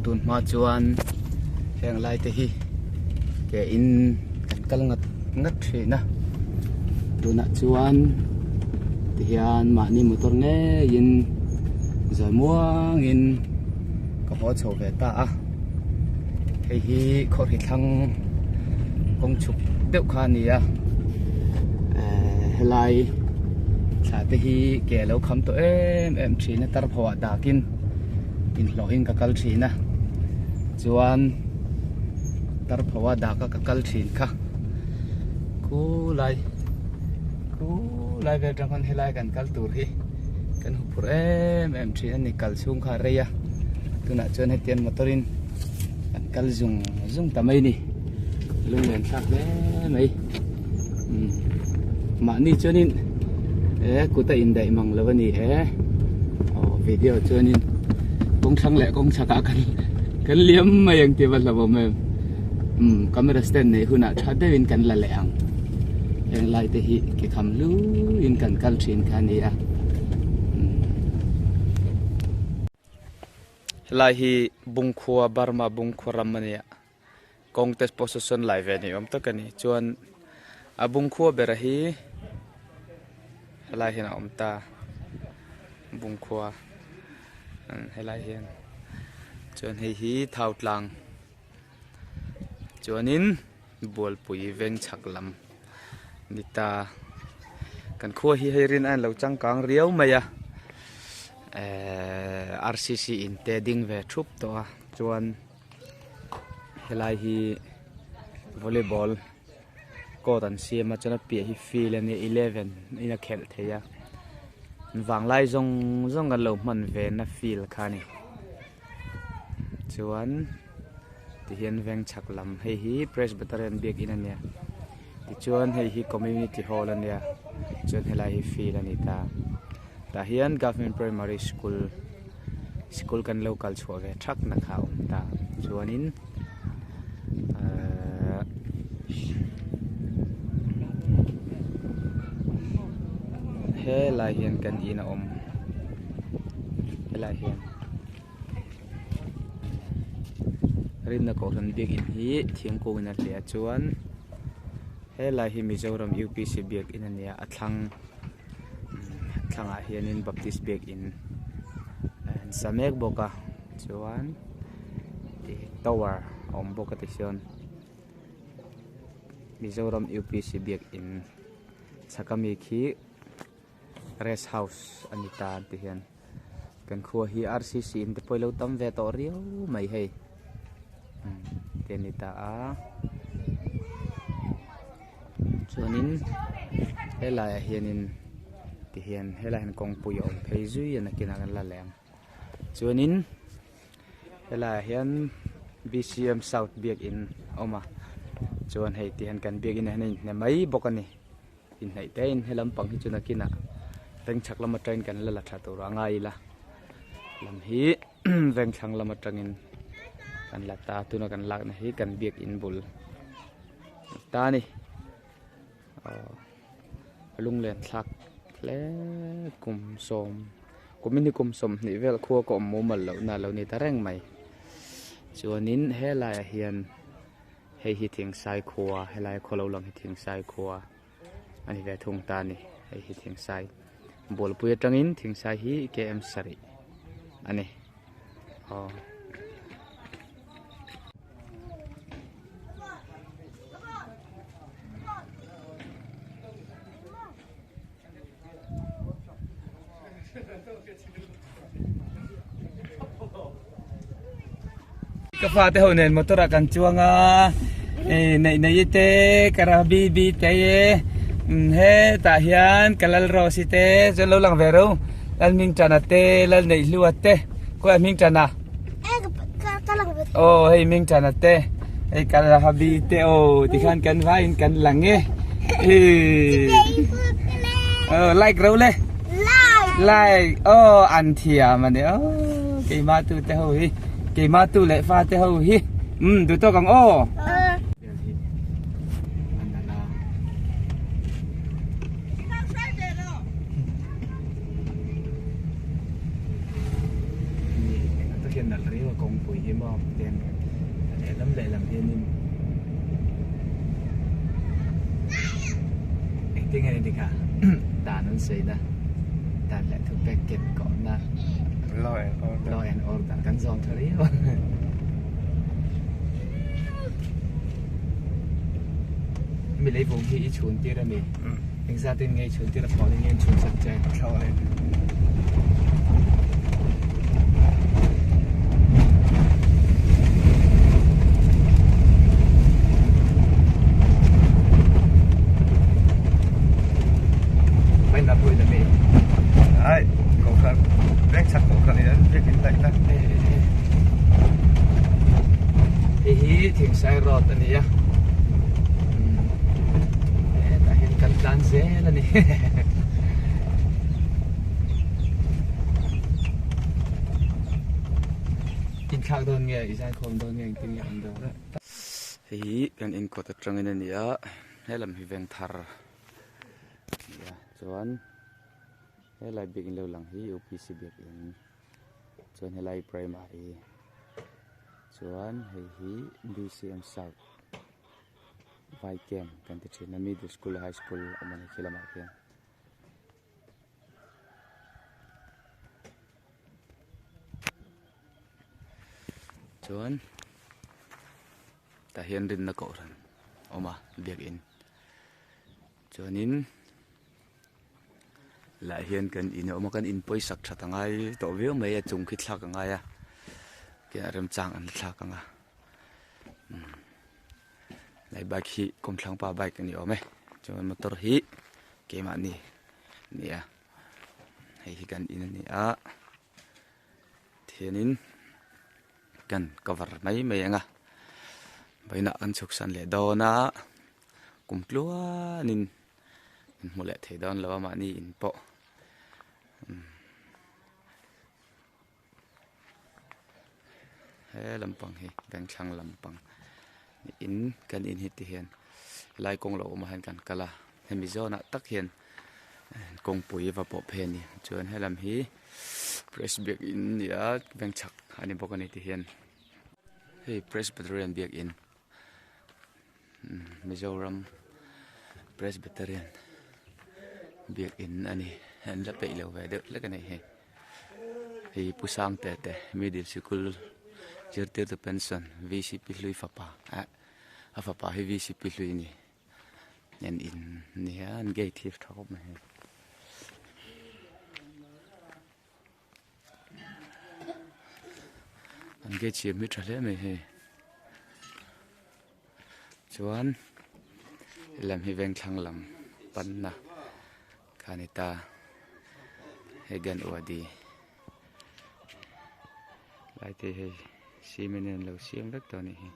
Tun hma chuan heng lai te hi ke in kan kal ngat ngat thin a tunah chuan tihian mahni motor ngeiin zawi muangin ka haw chho ve ta a hei hi khawhri thlang kawng chhuk deuh kha a ni a ehh helai thla te hi ke a lo kham tawh em em thin a tarpho ah dakin inhlawhin ka kal thin a chuan tarpho a daka ka kal thin kha khulai khulai vel atang khan helai kan kal tur hi kan hu phur em em thin a ni kal chhung kha a rei a tunah chuan hetiang motor in kan kal zung zung ta mai a ni lunglen thlak hle mai umm mahni chuanin eh kut a indaih mang lo a ni e aw video chuanin kawng thlang leh kawng chhak ah kan liam mai ang tih a va hlauhawm em umm camera stand neih hunah tha deuhin kan la leh ang heng lai te hi ke kham hluiin kan kal thin kha a ni a umm. Helai hi Bungkhua Burma Bungkhua ram a ni a. Kawng te pawh saw sawn lai ve ni awm tak a ni chuan a bungkhua bera hi helai hian a awm ta bungkhua helai hian chuan hei hi thau tlang chuanin bualpui veng chhak lam ni ta kan khua hi hei rin a lo changkang riau mai a ehh R C C in te ding ve thup tawh a chuan. Helai hi volleyball court an siam a chuan a piah hi field a nia eleven in a khelh theih a vanglai zawng zawng kan lo hman ve na field kha a ni chuan tihian veng chhak lam hei hi presbyterian biakin a nia tichuan hei hi community hall a nia chuan helai hi field a ni ta tah hian government primary school. Sikul kan lo kal chhuah ve thak na kha a awm ta chuanin ahh helai hian kan in a awm helai hian rinna kohhran biakin hi thingkung in a hliah a chuan helai hi Mizoram U P C biakin a ni a a thlang. Thlangah hianin baptist biakin an sa mek bawk a chuan ih tower a awm bawk a tichuan Mizoram U P C biakin chhak ami khi rest house a ni ta an ti hian kan khua hi R C C in te pawh ilo tam ve tawh riau mai hei te a ni ta a. Chuanin helaiah hianin tihian helaiah hian kawngpui a awm phei zui a nakinah kan la leh ang chuanin helaiah hian B C M south biakin a awm a chuan hei tihian kan biakin ah hian a inhne mai bawk a ni inhnaih te in he lampang hi chu nakinah vengchhak lam atangin kan la la tha tur a ngai ila lam hi vengthlang lam atangin kan la ta tuna kan lakna hi kan biakin bul. Ta ni aw lunglen thlak hle kum sawm kumin hi kum sawmhnih vel khua ka awm mumal loh na lo ni ta reng mai chuanin helaiah hian hei hi thingsai khua helai khaw lo lang hi thingsai khua a ni ve thung ta a ni hei hi thingsai bualpui atangin thingsai hi k m sarih a ni aw. Ka fate ho nen motor ah kan chuang a neih neih te karabi bi te hetah hian ka lal rose te chuan lo lang ve ro lal hming tana te lal neih hlua te khawiah hming tana. Aw hei ming tana te hei kalahabi te aw tikhan kan vaiin kan lang e aw like ro le like aw an thiam ani aw keima tu te ho hi keima tu leh fa te ho hi um duh tawk ang aw. nalh riau a kawngpui hi maw ten a lehlam lehlam hianin engtin nge ni dikha dan an sawi na dan leh thu pek ken kawhna Law and order law and order kan zawm tha riau a. Mi leivung hi i chhun tir a ni. Engzat in nge i chhun tir a thlawh in nge an chhun sak che? Thlawh in. Mai na pui na mi. Ai, kohhran veng chak kohhran in an biak in daih na. Hei hi Thingsai road a ni a hetah hian kan tlan zel a ni inthlak dawn nge i zaikhawm dawn nge engtin nge awm dawn hei hi kan inkawt atangin a ni a helam hi vengthar a ni a chuan helai biakinn lo lang hi upc biakinn. Chuan helai primary chuan hei hi bcm south vai camp kan ti thin a middle school leh high school a awm a ni khi lamah khian. Chuan tah hian rinna kohhran a awm a biakin chuanin. Lah hian kan in a awm a kan in pawisak that a ngai tawh viau mai a chung khi thlak a ngai a tiah remchang an la thlak ang a umm helai bike hi kawmthlang pa bike a ni awm e chuan motor hi keimahni a ni a hei hi kan in a ni a thianin kan cover mai mai ang a vawiinah kan chhuk san leh dawn a kum tluanin. An hmu leh thei dawn lo a mahni in pawh he lampang hi vengthlang lampang in kan in hi ti hian helai kawng lo awmah hian kan kal a hemi zawnah tak hian kawngpui va pawh phei a ni chuan helam hi presbyterian a ni a vengchhak a ni bawk a ni ti hian hei presbyterian biakin. Mizoram Presbyterian biakin a ni an la peih lo ve deuh hlek a nih hi hei Pu Sangte te middle sikul zirtirtu pension V C P hlui fapa eh a fapa hi V C P hlui a ni an in nia an gate hi a tha khawp mai. An gate siam hi tha hle mai hei chuan helam hi vengthlang lam panna kha a ni ta hei Ganwadi lai te hei cement in an lo siam vek tawh a nih hi.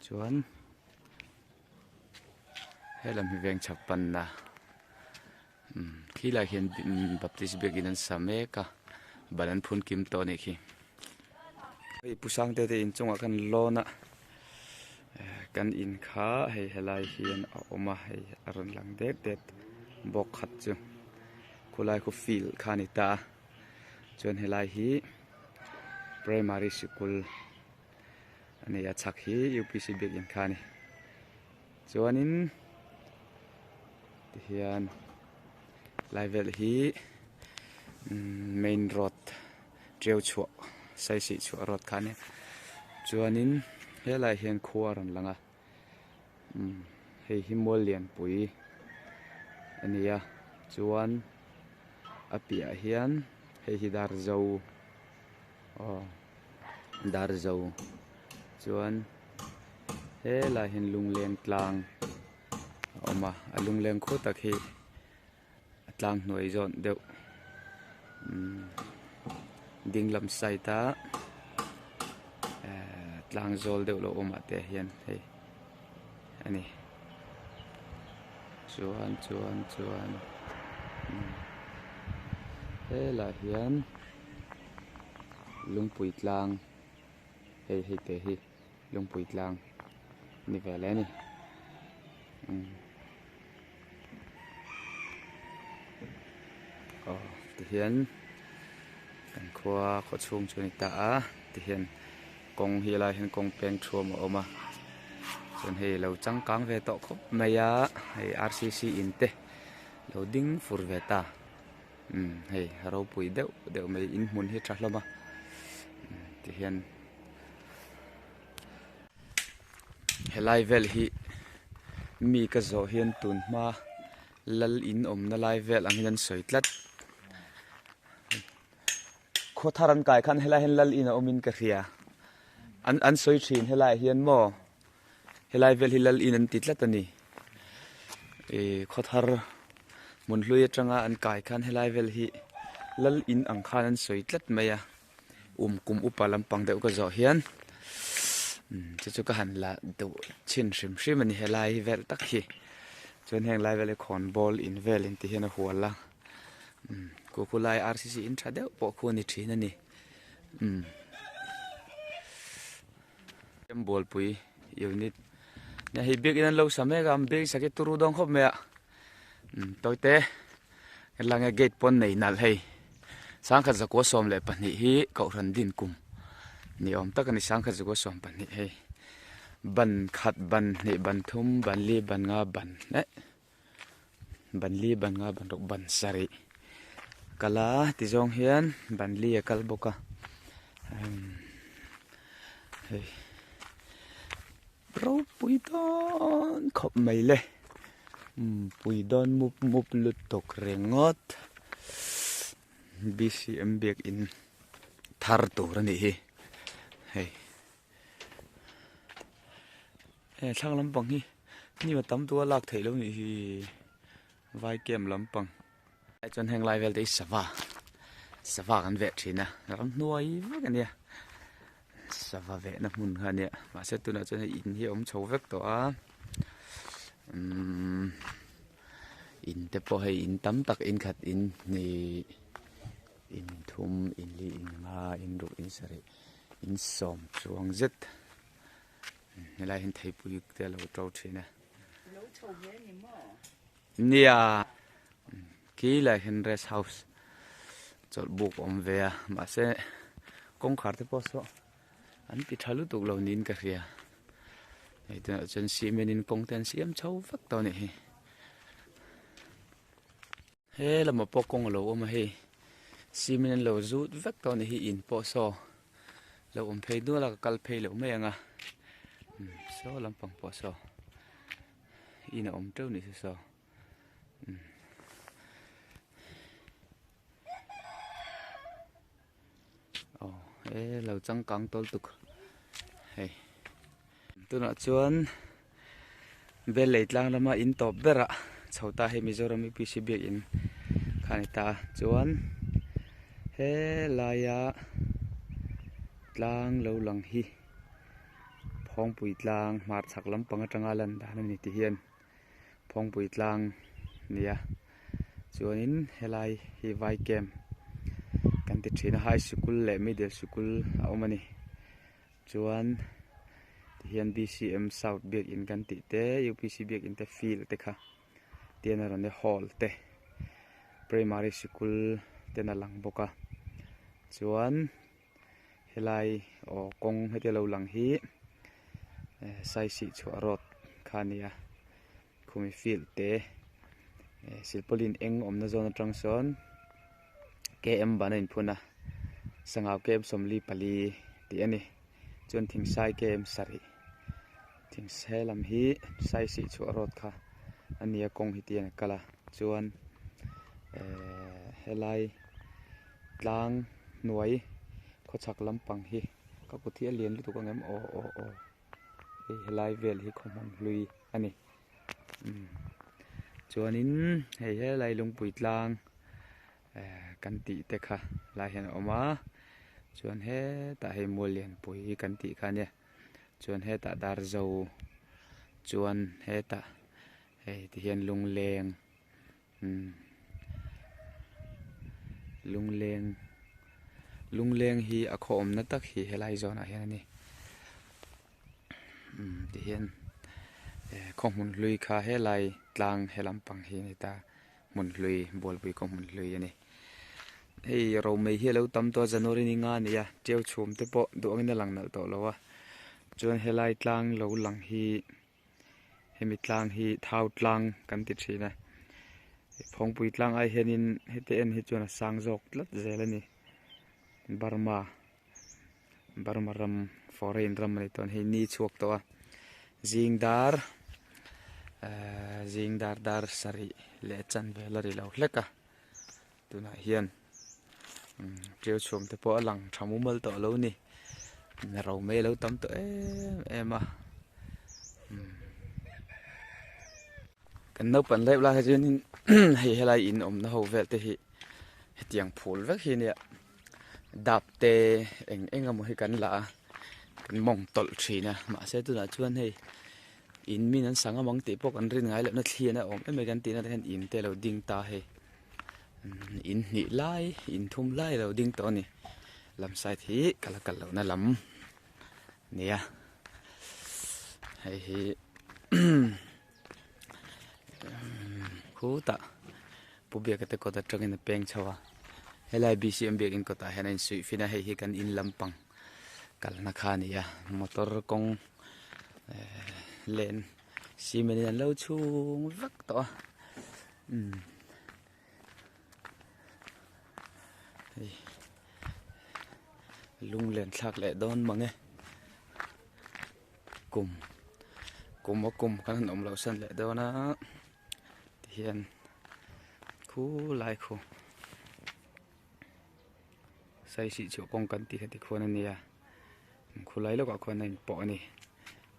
Chuan helam hi veng chhak panna umm khi lai hian baptist biakin an sa mek a ban an phun kim tawh a nih khi hei pu sangte te inchungah khan lawn a kan in kha hei helai hian a awm a hei a rawn lang det det bawk khat chu khulai khu field kha a ni ta a. Chuan helai hi primary sikul a ni a chhak hi U P C biakin kha a ni chuanin tihian lai vel hi main road tiau chhuah saisih chhuah road kha a ni chuanin helaiah hian khua a rawn lang a hei hi mual lianpui a ni a chuan. A piah hian hei hi Darzo aw Darzo chuan helaiah hian lungleng tlang a awm a a lungleng khaw tak hi a tlang hnuai zawn deuh umm ding lam side a ehh tlang zawl deuh lo awm ah te hian hei a ni. Chuan chuan chuan helaiah hian lungpui tlang hei hei te hi lungpui tlang. Ni ve leh a ni. Umm. Aw tihian kan khua khaw chhung chu a ni ta a tihian kawng hi helaiah hian kawng peng thuam a awm a chuan hei lo changkang ve tawh khawp mai a hei r c c in te lo ding fur ve ta umm hei ropui deuh deuh mai in hmun hi a tha hlawm a tihian. Helai vel hi mi ka zawh hian tun hma lal in awmna lai vel angin an sawi tlat. Khaw thar an kai khan helai hian lal in a awmin ka hria. An an sawi thin helaiah hian maw helai vel hi lal in an ti tlat a ni. Ih khaw thar hmun hlui atanga an kai khan helai vel hi lal in ang khan an sawi tlat mai a. Um kum upa lampang deuh ka zawh hian chu chu ka han la deuh chhin hrim hrim a ni helai vel tak hi chuan heng lai vel hi khawnbawl in vel in ti hian a hual a khu khu lai r c c in tha deuh pawh khu a ni thin a ni umm bualpui unit hei biakin an lo sa mek a an biak sak hi turu dawn khawp mai a tawite Hetlai gate pawn nei nalh hei sangkhat zakua 12 hi kohhran din kum ni awm tak a ni sangkhat zakua 12 hei ban khat ban hnih ban thum ban li ban nga ban eh ban li ban nga ban ruk ban sarih kal a ti zawng hian ban li a kal bawk a hei Ropui dawn khawp mai le pui dawn mup mup lutuk ringawt B_C_M biakin thar tur a nih hi hei he thlang lampang hi hnim a tam tua lak theih loh a nih hi vai camp lampang chuan heng lai vel te hi sava sava kan veh thin a ramhnuai vek a nia. Sava vehna hmun kha a nia mahse tunah chuan hei in hi a awm chho vek tawh a umm in te pawh hei in tam tak in khat in hnih in thum in li in nga in ruk in sarih in sawm chuang zet helai hian theipui te a lo to thin a nia khi lai hian rest house chawlh buk a awm ve a mahse kawngkhar te pawh saw an ti tha lutuk lo niin ka hria hei tunah chuan cement in kawng te an siam chho vek tawh a nih hi he lamah pawh kawng a lo awm a hei cement an lo zut vek tawh a nih hi in pawh saw lo awm phei dual a ka kal phei loh mai ang a saw lampang pawh saw in a awm teuh a nih chu saw. Aw he lo changkang tawl tuk hei tunah chuan bel lei tlang lama in tawp berah chho ta hei Mizoram U_P_C biakin kha a ni ta chuan helaia tlang lo lang hi Phawngpui tlang hmarchhak lampang atanga lan dan a ni ti hian. Phawngpui tlang nia chuanin helai hi vai camp kan ti thin a high sikul leh middle sikul a awm a ni chuan tihian b c m south biakin kan tih te u p c biakin te field te kha tian a rawn hall te primary sikul ten a lang bawk a chuan. Helai aw kawng hetia lo lang hi eh saisih chhuah road kha a ni a khumi field te eh silpaulin eng awmna zawn atang sawn km ban a inphun a sangau km 44 tih a ni chuan thingsai km sarih thingse lam hi saisih chhuah road kha a ni a kawng hi tiang a kal a chuan eh helai. Tlang hnuai khawchhak lampang hi ka kut hi a lian lutuk ang em aw aw aw hei helai vel hi khawhmun hlui a ni umm chuanin hei helai lungpui tlang eh kan tih te kha lai hian a awm a chuan hetah hei mual lianpui kan tih kha a nia chuan hetah darzo chuan hetah hei tihian lungleng. Umm lungleng lungleng hi a khaw awmna tak hi helai zawnah hian a ni umm tihian. Khaw hmun hlui kha helai tlang he lampang hi a ni ta hmun hlui Bualpui khaw hmun hlui a ni. Hei romei hi a lo tam tawh a January ni nga a ni a tiau chhum te pawh duh angin a lang nalh tawh lo a chuan helai tlang lo lang hi hemi tlang hi thau tlang kan ti thin a phawngpui tlang ai hianin heti en hi chuan a sang zawk tlat zel a ni Burma. Burma ram foreign ram a ni tawh a hei ni chhuak tawh a zing dar ehh zing dar dar sarih leh chanvel a ri lo hlek a tunah hian tiau chhum te pawh a lang tha mumal tawh lo a ni ro mai a lo tam tawh em em a kan naupang deuh lai hi chuanin hei helai in awmna ho vel te hi hetiang phul vek hi a nia. Dap te eng eng emaw hi kan la a kan mawng tawlh thin a mahse tunah chuan hei in min an sang amang tih pawh kan rin ngai lohna thli an a awm em mai kan tihna te hian in te a lo ding ta hei in hnih lai in thum lai a lo ding tawh a ni lam side hi ka la kal lohna lam a nia hei hi khutah Pu Biaka te kawt atangin a peng chho a helai B_C_M biakin kawtah hian a insuih fin a hei hi kan in lampang kalna kha a ni a motor kawng ehh len cement in an lo chhung vek tawh a umm hei lunglen thlak leh dawn mang e. Kum kum a kum kan han awm loh san leh dawn a tihian khulai khu saisih chhuah kawng kan tih kha tikhuan a nia khulai lawkah khuan a inpawh a ni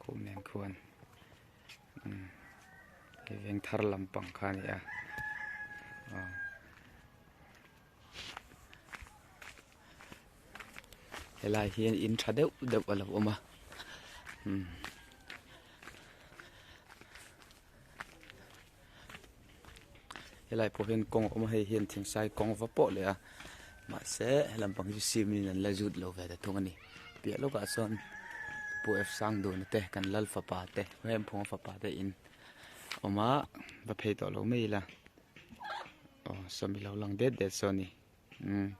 khum nen khuan umm hei veng thar lampang kha a ni a aw. Helai hian in tha deuh deuh a lo awm a umm helai pawh hian kawng a awm a hei hian thingsai kawng va pawh leh a mahse helam pang hi chu cement in an la zut lo ve ta thung a ni piah lawkah sawn pu f sangduna te kan lal fapa te hemphunga fapa te in awm a va phei tawh lo mai ila. Aw sawmi lo lang det det saw a ni umm.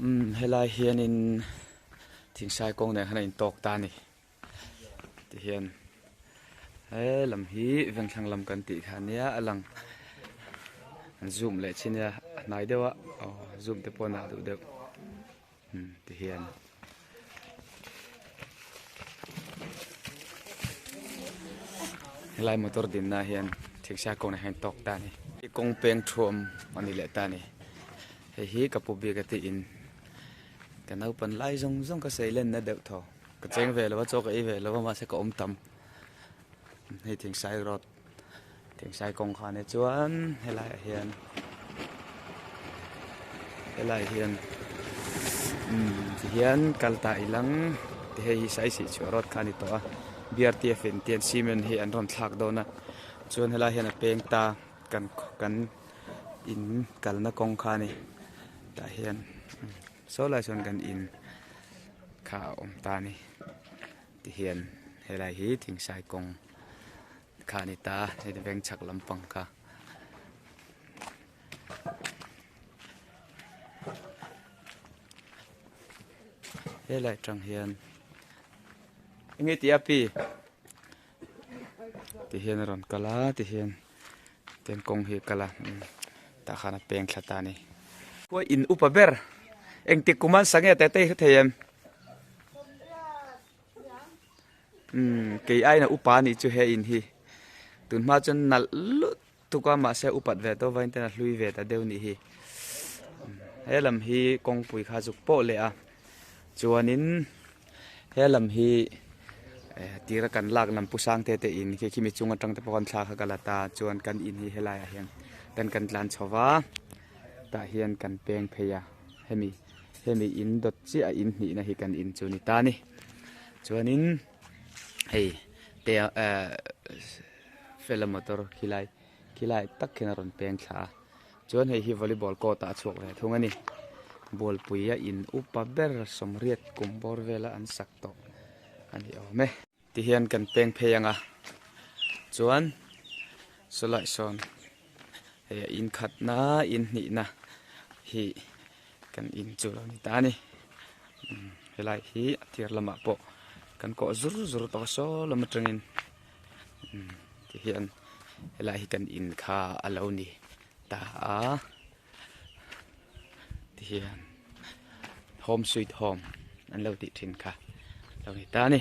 Umm helai hianin thingsai kawng nen khan a intawk ta a ni tihian he lam hi vengthlang lam kan tih kha ania a lang an zoom leh chin nia a hnai deuh a aw zoom te pawh a nah duh deuh umm tihian. Helai motor dinna hian thingsia kawngah hian tawk ta a ni kawng peng thuam a ni leh ta a ni hei hi ka pu bik a tiin ka naupan lai zawng zawng ka sawi lenna deuh thaw. Ka cheng ve lo a chaw ka ei ve lo a mahse ka awm tam hei thingsai road thingsai kawng kha ania chuan helai ah hian helai ah hian umm ti hian kal ta ilang ti hei hi saisih chhuah road kha a ni tawh a B_R_T_F in tian cement hi an rawn thlak dawn a chuan helai hian a peng ta kan kan in kalna kawng kha a ni tah hian saw lai sawn kan in. Kha a awm ta a ni tihian helai hi thingsai kawng kha a ni ta a heti veng chhak lampang kha. Helai atang hian enge tih a pi tihian a rawn kal a tihian tian kawng hi a kal a tah khan a peng thla ta a ni. Khuai in upa ber engtik kum an sa nge teh te hi hre thei em? Umm kei aiin a upa a nih chu he in hi tun hma chuan nalh lut tuk a mahse upat ve tawh avangin ten a hlui ve ta deuh nih hi he lam hi kawngpui kha zuk pawh leh a chuanin he lam hi eh tira kan lak lam pu sangte te in khi khimi chung atang te pawh khan thla kha ka la ta chuan kan in hi helai ah hian ten kan tlan chho va tah hian kan peng phei a hemi hemi in dawt chiah a in hnih na hi kan in chu ni ta a ni chuanin hei te eh. Fela motor khilai Khilai tak khian a rawn peng thla a chuan hei hi volleyball court ah a chhuak ve thung a ni bualpui a in upa ber sawmriat kum bawr vela an sak tawh a ni awm e. Tihian kan peng phei ang a chuan sawlai sawn hei a in khatna in hnihna hi kan in chu lo ni ta a ni helai hi a tir lamah pawh kan kawh zur zur tawh a saw lam atangin tihian helai hi kan in kha a lo ni ta a tihian home sweet home an lo tih thin kha a lo ni ta a ni.